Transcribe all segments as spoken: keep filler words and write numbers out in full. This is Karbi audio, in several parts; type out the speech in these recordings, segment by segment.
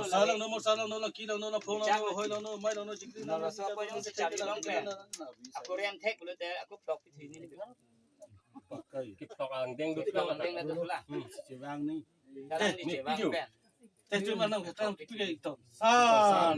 Sar lang no, mo sar lang no, lang ki lang no, lang phong lang no, hoi lang no, mai lang no, jingkri lang no, jingkri lang no, jingkri lang no. Ako riam thek lo te, ako plok pi thini ni. Ki plok angdeng do, ki plok angdeng do la. Hmm, si chevang ni. Dalam ni chevang pen. Teh tu mana kata tu ke itu. Sar.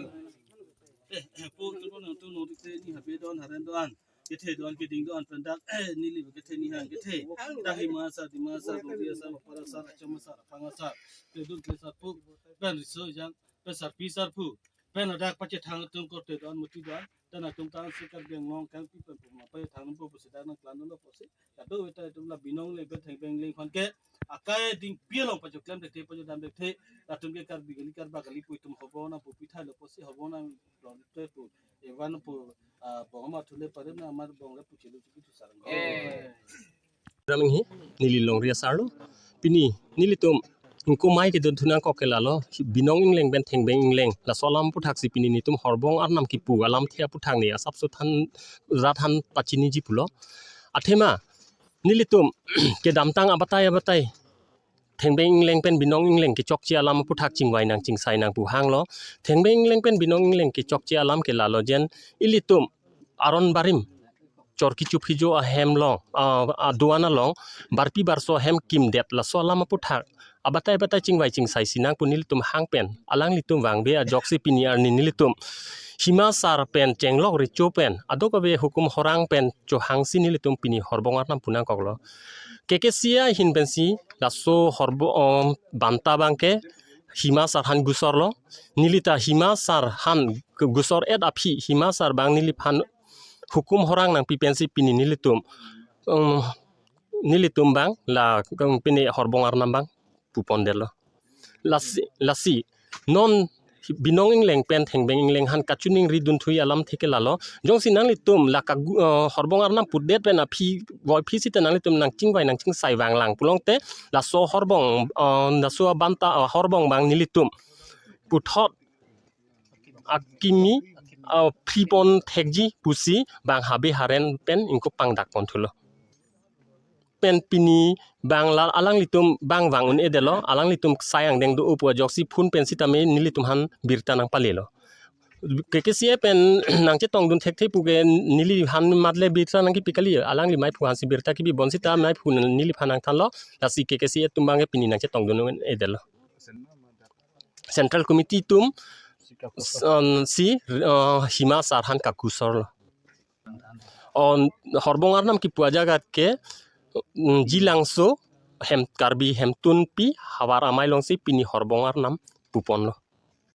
Eh, eh, po tu mana tu no te ni habe don haren don. Kethe don keding don pendak, eh, neli kethe ni hang kethe. Dak Hima asar, Dima asar, Longri asar, Longpar asar, Achom asar, Aphang asar. Te dun te sar pu. Pen riso jang, pen sarpi sarpo. Pen ladak pachethang atum korte don muti don. Dan atum ta si Karbi Anglong kangpi pen puma pachethang po pusi dak nangklang lo pusi. Kado weta itum la binong le betheng beng leng phan ke. Akai ding pi along pachoklem te te pachedam te te. Latum ke Karbi kali Karba kali pu itum hobo na pu pithai lo pusi hobo na lo te pu. Evan pu, ah, bong ma thule parim na amar bong le puchelu chuki tu sarang. Eh. Raming hi, neli Longri asar lo. Pini, nelitum, ingko mai kedun thu nangkok ke lalo, binong ingleng pen thengbeng ingleng, laso alam aphuthak si pini netum Horbong Arnam kipu alamthe aphuthak ni asapso than, rat han pachiniji pulo. Athema, nelitum, kedamtang abatai abatai, thengbeng ingleng pen binong ingleng kechokche alam aphuthak chingvai nang chingsai nang pu hanglo. Thengbeng ingleng pen binong ingleng kechokche alam ke lalo jen ilitum aron barim chorki chuphijo ahem long, ah, aduan along, barpi barso ahem kimdet laso alam aphuthak abatai batai chingvai chingsai si nang pu nelitum hang pen, alanglitum vangve ajoksi pini arni nelitum Hima asar pen chenglok recho pen, adok ave hukum horang pen chohangsi nelitum pini Horbong Arnam pu nangkoklo. K K C A ahin pensi laso horbo, um, banta abang ke Hima asar han gusor lo. Nelita Hima asar han gusor et aphi Hima asar abang neliphan hukum horang nangpi pensi pini nelitum, um, nelitum abang la, um, pini Horbong Arnam abang pupon detlo. Lasi, lasi non binong ingleng pen thengbeng ingleng han kachiningri dunthui alamthe ke lalo. Jongsi nanglitum la kagu, eh, Horbong Arnam putdet pen aphi, voi phi sita nanglitum nangchingvai nangchingsai vanglang pulote laso Horbong, eh, laso abanta, eh, Horbong abang nelitum puthot akimi, eh, phripon thekji pusi bang habe haren pen ingko pangdak pon thulo. Pen pini bang la alanglitum bang vang un-edetlo, alanglitum sai angdeng do pu ajoksi phone pen sitame nelitum han birta nangpalelo. K K C A pen nangchetongdun thekthe pu ke neliphan matle birta nangkipi kali, alangli maiphu hansi birta kipi bonsita maiphu neliphan nangthanlo, lasi K K C A atum abang ke pini nangchetongdun un-edetlo. Central Committee atum, um, si, uh, Hima asar han kagusorlo. On Horbong Arnam kipu ajaga ke, mm, Jilangso hem Karbi Hemtunpi havar amei alongsi pini Horbong Arnam puponlo.